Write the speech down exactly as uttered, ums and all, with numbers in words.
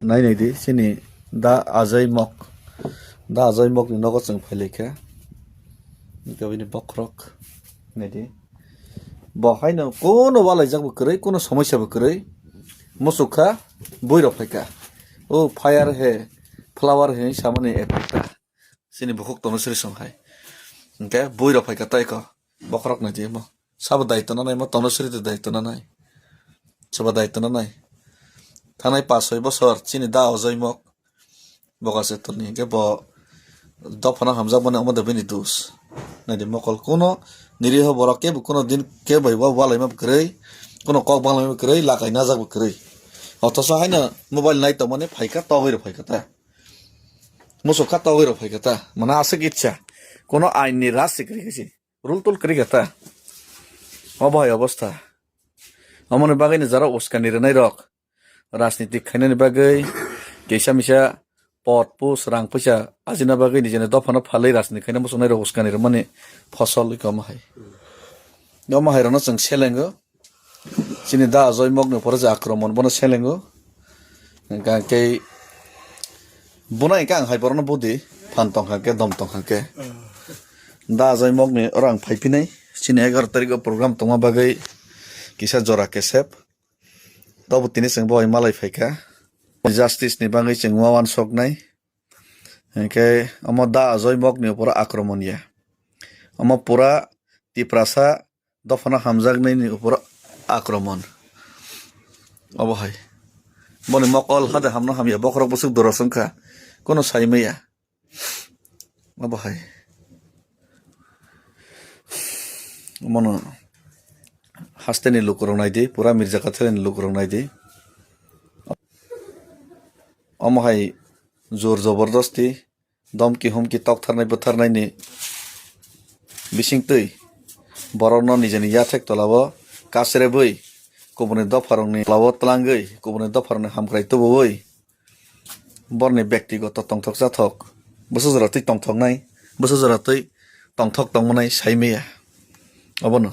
Nai nai di, chini da Ajai Mok. Da Ajai Mok ni nogo chwng phailaikha. Hwnkhe bini bokhorok nai di. Bo haino kuno walaijak bo kwrwi, kuno somosya bo kwrwi. Muchuk kha, bui rok phaikha. O fire he, flower he samani effect ta. Chini bukhuk Tanusri song hai. Hwnkhe bui rok phaikha tei ko. Bokhorok nai di mo. Sabo daitwno nai mo, Tanusri de daitwno nai. Soba daitwno nai. Thanai pas soi bosor chini da Ajai Mok. Boga se toni hwnkhe bo dophano hamjakmani omo de bini dus. Nai di mokol kuno niriho borok kebo kuno din kebo bai wa walaima bo kwrwi. Kuno kok banglaima bo kwrwi, lakai najak bo kwrwi. Othoso haino mobile nai tongmani phaikha togwi rok phaikha ta. Muchuk kha togwi rok phaikha ta. Mane aswk itsa. Kuno ain ni raj se kwrwi khe se. Rul tul kwrwi kha ta. Obo hai obostha. Omoni bagwi ni jara uskani rwnai rok. Rajniti khainani bagwi kisa misa pot pus rang puisa ajina bagwi nijeni dophano phalwi rajniti khaina muchungnai rok uskani rwmani phosol wngkha omo hai. Omo hai rokno chwng selengo. Chini da Ajai Mokni phoro je akromon bono selengo. Hwnkha khe bono hwnkha ang hai borokno budi phan tongkha khe dom tongkha khe. Da Ajai Mokni oro ang phaiphinai. Chini egaroh tarikh o program tongma bagwi kisa jora kesep. Tobo tini chwng bo hai malai phaikha. Justice ni bagwi chwng ma uansuknai. Hwnkhe omo da Ajai Mokni uporo akromon ya. Omo pura Tiprasa dophano hamjaknaini uporo akromon. Obo hai. Boni mokol hade hamno hamya, bokhorok bwswk doros wngkha. Kono saimaya. Obo hai. Omono hasteni lukurok nai di, pura Mirza Kathaleni lukurok nai di. Omo hai jor jobordosti, domki humki toktharnai bwtharnaini bisingtwi borokno nijeni yathek tolao kasrebwi, kubuni dopharokni tolao tlangwi, kubuni dopharokni hamkrai tubuwi, borni bektigoto tongthok chathok, bwsajora twi tongthoknai, bwsajora twi tongthok tongmanai saimaya. Obono